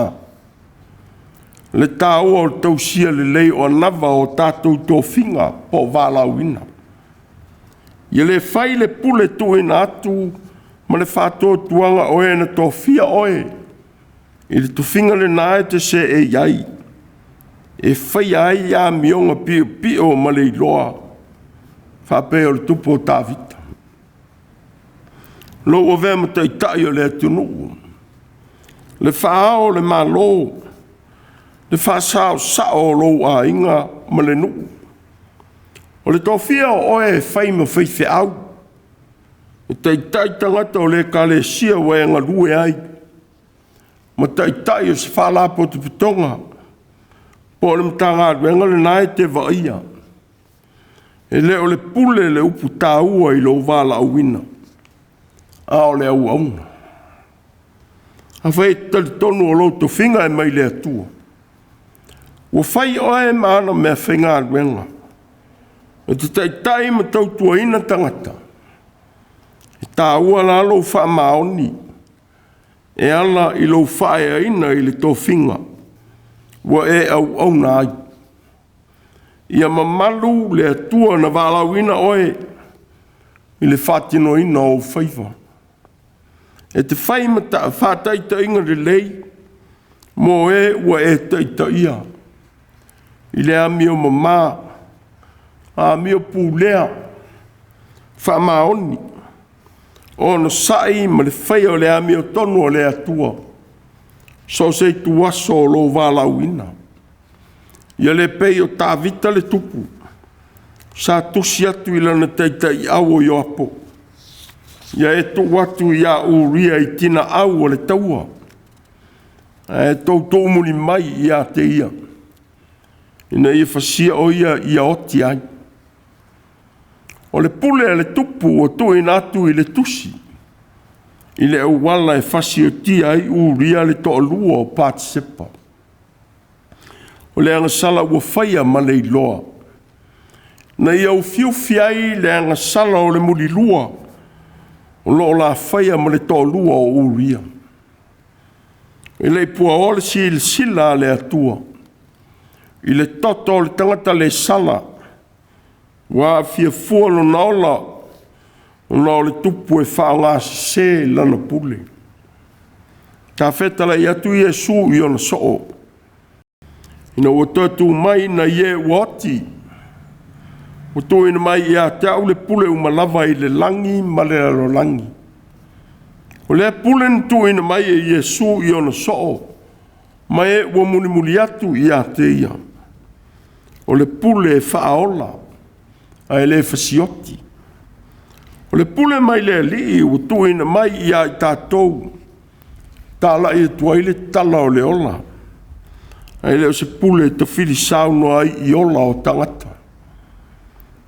le taua o le tausia lelei o anava o tatou tofiga po o valaauina. Ia le fai le pule tuuina atu ma le faatuatuaga o e na tofia oe i le tofiga lena e te seei ai, e faia ai amioga piopio ma le iloa, faapei o le tupu o Tavita. Lou avea ma taitai o le atunuu, le faa-ao o le Malo, le faasaosao o lou aiga ma le nuu, o le tofia o oe e fai ma faifeau, e taitai tagata o le ekalesia ua e galue ai, ma taitai o se faalapotopotoga po o le Matagaluega lena e te vaaia. E le o le pule le upu taua i lou valaauina, a o le auauna. Afai e te talitonu o lou tofiga e mai le Atua, ua fai oe ma ana meafaigaluega e te taitai ma tautuaina tagata, E taua la lou faamaoni e ala i lou faaeaina i le tofiga ua e auauna ai. Ia mamalu le Atua na valaauina oe i le faatinoina o ou faiva. E te fai ma faataitaiga lelei mo e ua e taitaia i le amio mama, amio pulea, faamaoni, onosai ma le faia o le amiotonu a le Atua, so o se ituaso o lou valaauina. Ia le pei o Tavita le tupu sa tusi atu i lana taitaiau o Ioapo, ia e tuu atu ia Uria i tinaau o le taua, ae tou tuumuli mai ia te ia, ina ia fasia o ia ia oti ai. O le pule a le tupu ua tuuina atu i le tusi, i le auala e fasiotia ai Uria le toalua o Patisepa. O le agasala ua faia ma le iloa, na ia ufiufi ai le agasala o le mulilua o lo o lafaia ma le toalua o Uria. E le i puaoa le silasila a le Atua i le toto o le tagata le sala, ua aafia fua lona ola ona o le tupu e faaaogasese lana pule. Tafetalai atu Iesu i ona soo, ina ua toe tu mai nai e ua oti, ua tuuina mai ia te au le pule uma lava i le lagi ma le lalolagi. O lea pule na tuuina mai e Iesu i ona soo, ma e ua mulimuli atu ia te ia, o le pule e faaola ae le fasioti. O le pule mai le Alii ua tuuina mai ia i tatou, talai atu ai le tala o le ola, ae le o se pule e tafili saunoa ai i ola o tagata.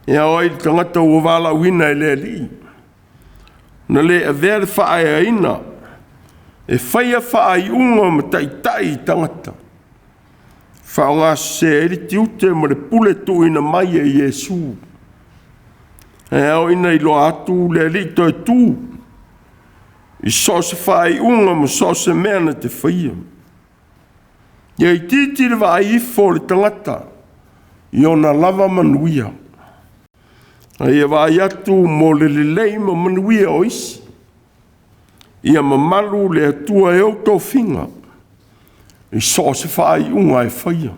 E ao ai i le tagata ua valaauina e le Alii na le avea le faaeaina e faia faaiuga ma taitai i tagata, faaaogasese ai le tiute ma le pule tuuina mai e Iesu. E ao ina iloa atu le Alii toe tu i so o se faaiuga ma so o se mea na te faia. Ia itiiti le vaai ifo o le tagata i ona lava manuia, a ia vaai atu mo le lelei ma manuia o isi. Ia mamalu le Atua e ou tofiga i so o se faaiuga e faia.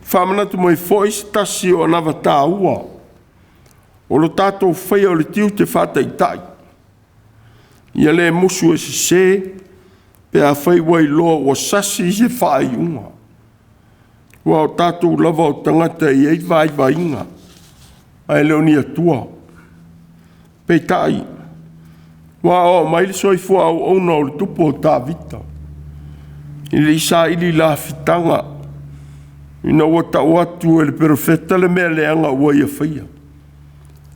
Faamanatu mai foi se tasi o anava taua o lo tatou faia o le tiute faataitai, ia le musu e sese pe afai ua iloa ua sasi se faaiuga, aua o tatou lava o tagata e i ai vaivaiga, ae le o ni Atua. Peitai, ua aoao mai le soifua auauna o le tupu o Tavita, e le i saili lafitaga ina ua tau atu e le perofeta le mea leaga ua ia faia.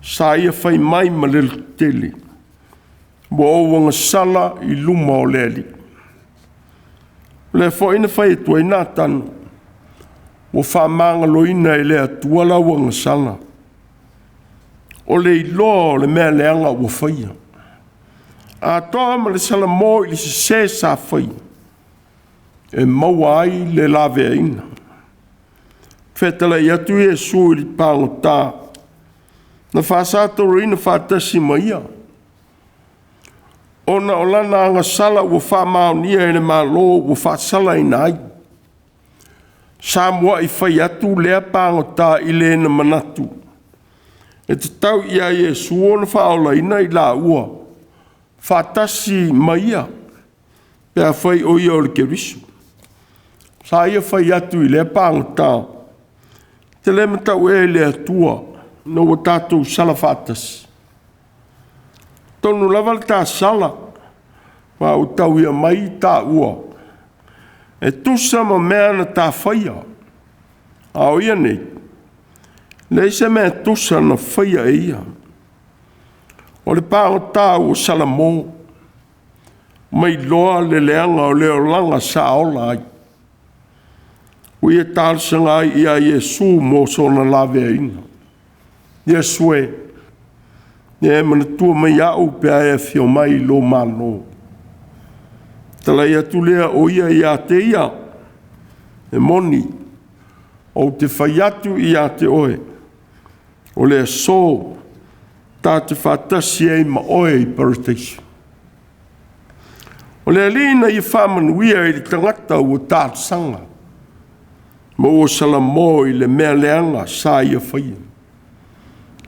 Sa ia fai mai ma le lototele, ua ou agasala i luma o le Alii. O lea foi na fai atu ai Natano, ua faamagaloina e le Atua lau agasala. O le iloa o le mea leaga ua faia, atoa ma le salamo i le sese sa faia, e maua ai le laveaiina. Fetalai atu Iesu i le pagota na faasatoluina faatasi ma ia, ona o lana agasala ua faamaonia e le Malo ua faasalaina ai. Sa muai fai atu lea pagota i le na manatu e tatau ia Iesu ona faaolaina i laua faatasi ma ia, pe afai o ia o le Keriso. Sa ia fai atu i lea pagota, “E te le matau ea i le Atua ina ua tatou sala faatasi? Tonu lava le ta sala, ma ua tauia mai taua e tusa ma mea na ta faia, a o ia nei, leai se mea tusa na faia e ia.” O le pagota ua salamo, mailoa le leaga o le olaga sa ola ai. Ua ia talosaga ai ia Iesu mo sona laveaiina. Iesu e, Ia e manatua mai au pe a e afio mai i lou Malo. Talai atu lea o ia ia te ia, e moni, ou te fai atu ia te oe, o le aso ta te faatasi ai ma oe i Parataiso. O le Alii na ia faamanuia i le tagata ua talosaga ma ua salamo i le mea leaga sa ia faia.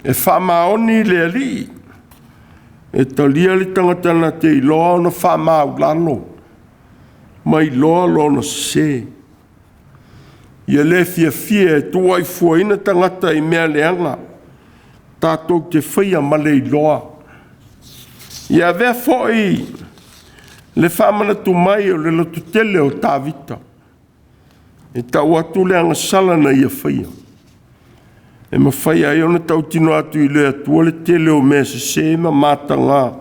E faamaoni le Alii, e talia le tagata na te iloa ona faamaualalo ma iloa lona sese. Ia le fiafia e tuuaifuaina tagata i mea leaga tatou te faia ma le iloa. Ia avea foi le faamanatu mai o le lototele o Tavita e tau atu le agasala na ia faia, e mafai ai ona tautino atu i le Atua le tele o mea sese ma mataga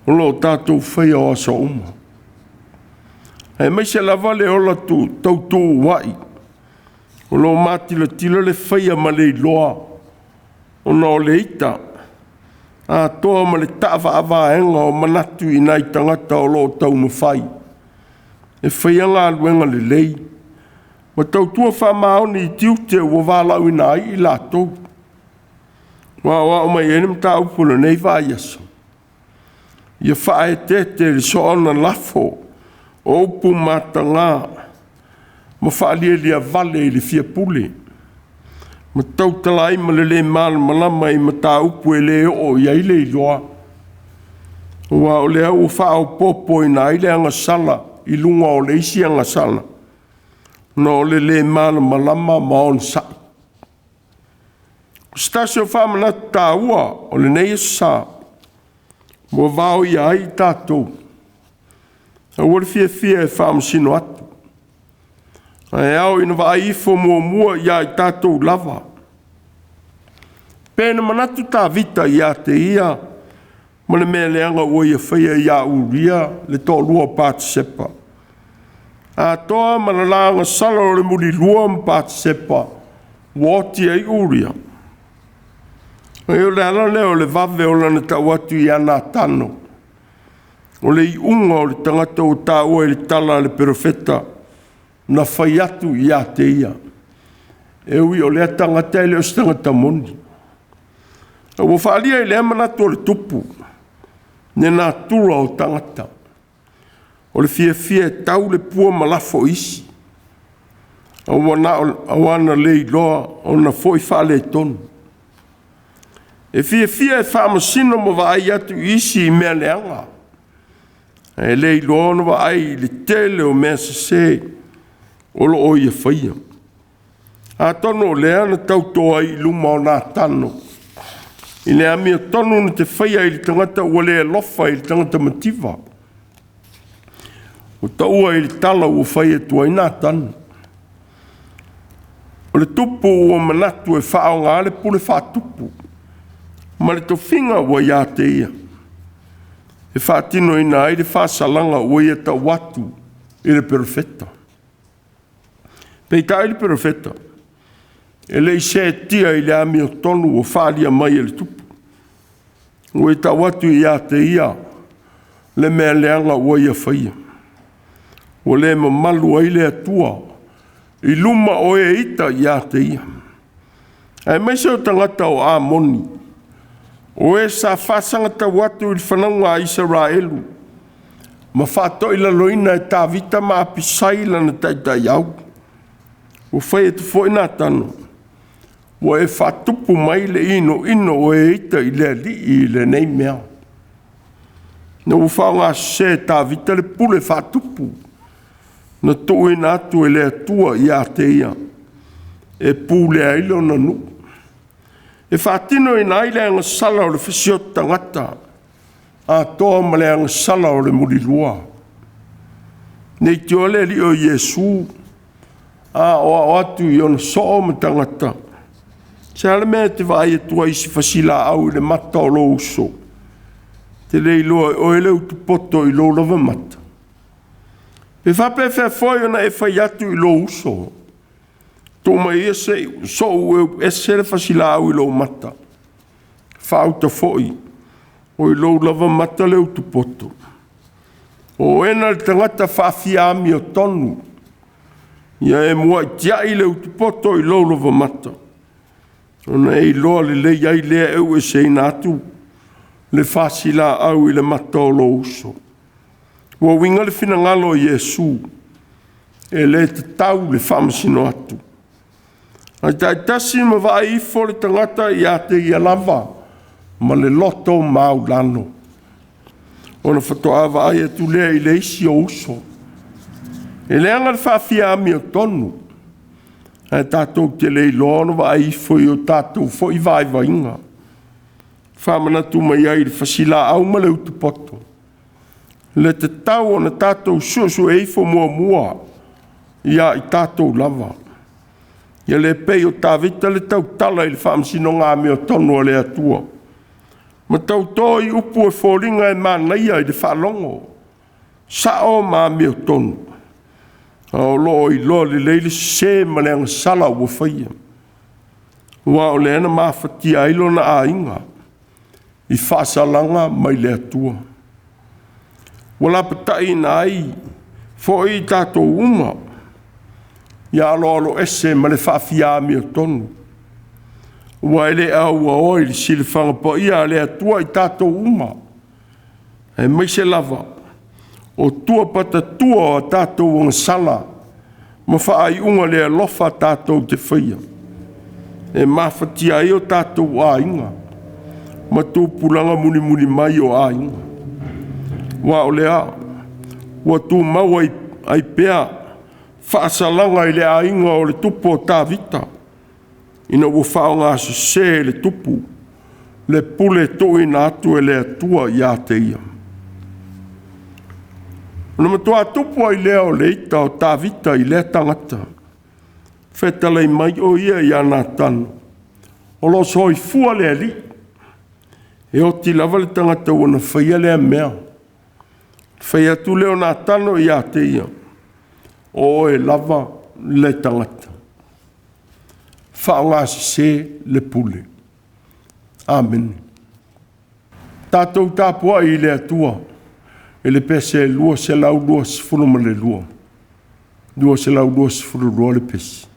o lo o tatou faia o aso uma, aemaise lava le ola tautuua'i o lo o matilatila le faia ma le iloa ona o le ita atoa ma le taavaavaega o manatu i nai tagata o lo o taumafai e faia galuega lelei ma tautua faamaoni i tiute ua valaauina ai i latou. Ua aoao mai ai le mataupu o lenei vaiaso, ia faaeteete i le soona lafo o upu mataga ma faalialiavale i le fia pule, ma tautala ai ma le le malamalama i mataupu e le oo i ai le iloa, aua o lea ua faaopoopoina ai le agasala i luga o le isi agasala, ona o le le malamalama ma onosai. O se tasi o faamanatu taua o lenei aso Sa ua vaoia ai i tatou, aua le fiafia e faamasino atu, ae ao ina vaai ifo muamua ia i tatou lava. Pe na manatu Tavita ia te ia ma le mea leaga ua ia faia ia Uria le toalua o Patisepa, atoa ma le la agasala o le mulilua ma Patisepa ua oti ai Uria. O le ala lea o le vave o lana tau atu ia Natano, o le iuga o le tagata ua taua i le tala a le perofeta na fai atu ia te ia, e ui o lea tagata e le o se tagata moni. A ua faaalia i lea manatu o le tupu le natura o tagata, o le fiafia e tau le pua ma lafo i isi, aua na le iloa ona foi faaletonu. E fiafia e faamasino ma vaai atu i isi i mea leaga, ae le iloa ona vaai i le tele o mea sese o lo o ia faia. Atonu o lea na tauto ai i luma o Natano i le amiotonu na te faia i le tagata ua le alofa i le tagata mativa. Ua taua i le tala ua fai atu ai Natano. O le tupu ua manatu e faaaoga le pule faatupu ma le tofiga ua ia te ia e faatinoina ai le faasalaga ua ia tau atu i le perofeta. Peitai le perofeta, e le i seetia i le amiotonu ua faaalia mai e le tupu. Ua ia tau atu ia te ia le mea leaga ua ia faia. Ua le mamalu ai le Atua i luma o e ita ia te ia, aemaise o tagata o Amoni, o e sa faasagatau atu i le fanauga a Isaraelu ma faatoilaloina e Tavita ma Apisai lana taitaiau. Ua fai atu foi Natano, ua e faatupu mai le inoino o e ita i le Alii i lenei mea. Na ua faaaogasese e Tavita le pule faatupu na tuuina atu e le Atua ia te ia e pulea ai lona nuu, e faatinoina ai le agasala o le fasioti tagata atoa ma le agasala o le mulilua. Leitioa le Alii o Iesu a aoao atu i ona soo ma tagata, se a le mea e te vaai atu ai i si fasilaau i le mata o lou uso, te le iloa e oe le utupoto i lou lava mata? Pe faapefea foi ona e fai atu i lou uso, tuu mai ia se i sou ese le fasilaau i lou mata, faauta foi, o i lou lava mata le utupoto. O oe na le tagata faafiaamiotonu, ia e muai tiai le utupoto i lou lava mata, ona e iloa lelei ai lea e ueseina atu le fasilaau i le mata o lou uso. Ua uiga le finagalo o Iesu, e le tatau le faamasino atu. Ae taitasi ma vaai ifo le tagata ia te ia lava ma le loto maualalo, ona faatoa vaai atu lea i le isi ou uso. E leaga le faafiaamiotonu, ae tatou te le iloa ona vaai ifo i o tatou foi vaivaiga. Faamanatu mai ai i le fasilaau ma le utupoto, le tatau ona tatou suesue ifo muamua ia i tatou lava. Ia le pei o Tavita le tautala i le faamasinoga amiotonu a le Atua, ma tauto i upu e foliga e manaia i le faalogo, sao ma amiotonu, a o lo o iloa lelei le sese ma le agasala ua faia, aua o lea na mafatia ai lona aiga i faasalaga mai le Atua. Ua lapataiina ai foi i tatou uma, ia aloaloese ma le faafiaamiotonu, aua e le auaoa i le silafaga paia a le Atua i tatou uma, aemaise lava o tua patatua o a tatou agasala ma faaiuga le alofa tatou te faia, e mafatia ai o tatou aiga ma tupulaga mulimuli mai o aiga. Aua o lea ua tumau ai pea faasalaga i le aiga o le tupu o Tavita, ina ua faaaogasese e le tupu le pule tuuina atu e le Atua ia te ia. Ona matua tupu ai lea o le ita o Tavita i lea tagata, fetalai mai o ia ia Natano, “O lo o soifua le Alii, e oti lava le tagata ua na faia lea mea.” Fai atu lea o Natano ia te ia, “O oe lava le tagata.” Faaaogasese le pule. Amene. Tatou tapuai i le Atua i le pese 222, 222 le pese.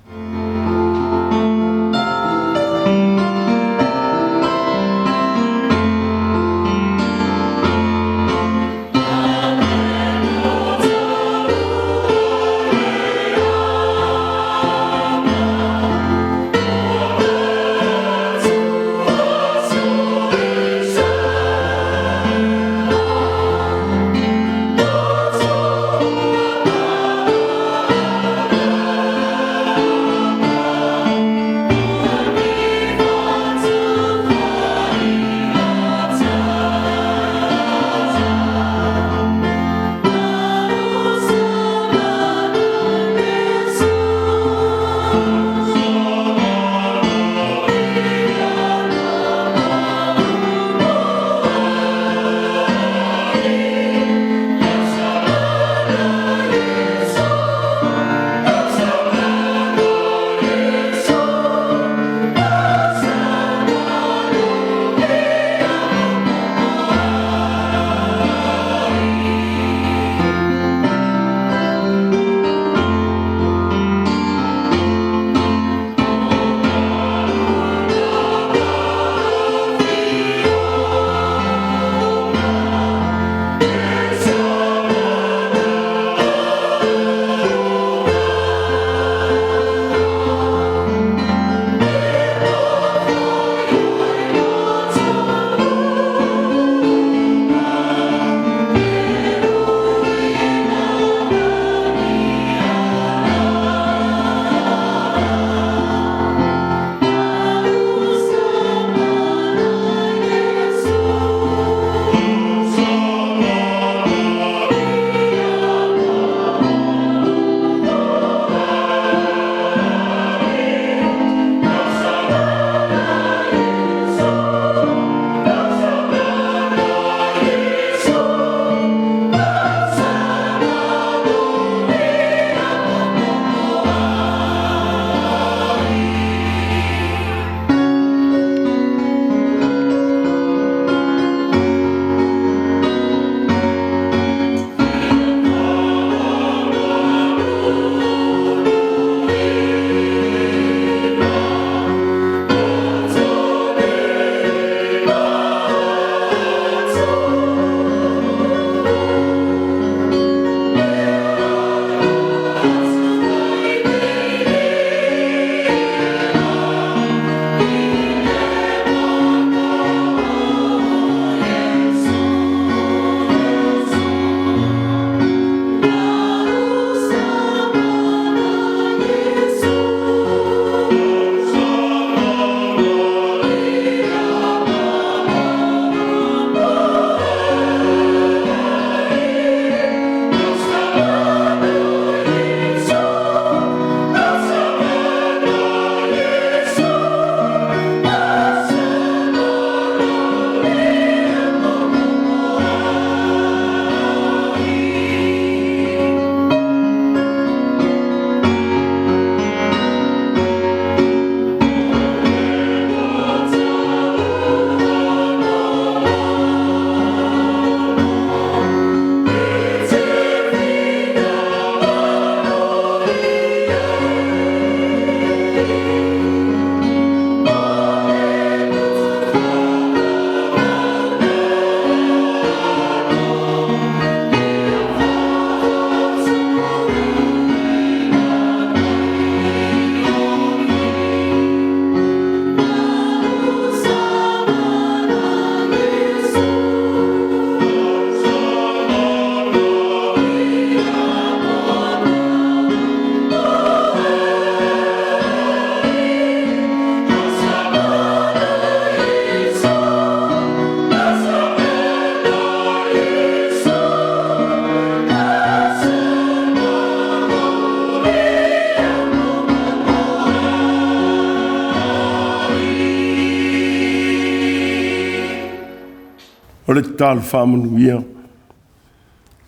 O le tatalo faamanuia.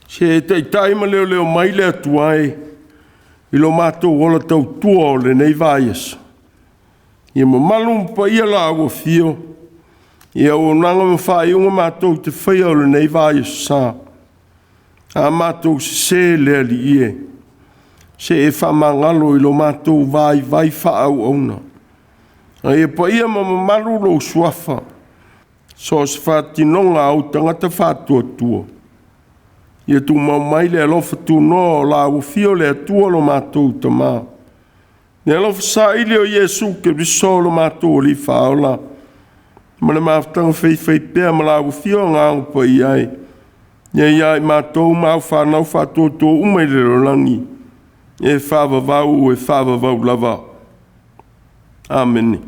Se e taitai ma leoleo mai le Atua e i lo matou ola tautua o lenei vaiaso. Ia mamalu ma paia la ua afio, ia auaunaga ma faaiuga matou te faia o lenei vaiaso sa. A matou sese le Alii e, se e faamagalo i lo matou vaivai faaauauna. A ia paia ma mamalu lou suafa, so o se faatinoga a ou tagata faatuatua, ia tumau mai le alofa tunoa o la ua afio le Atua lo matou Tama. Le alofa saili o Iesu Keriso lo matou Alii Faaola, ma le mafutaga faifaipea ma la ua afio Agaga Paia e, ia ia i matou ma au fanau faatuatua uma i le lalolagi, e faavavau, e faavavau lava. Amene.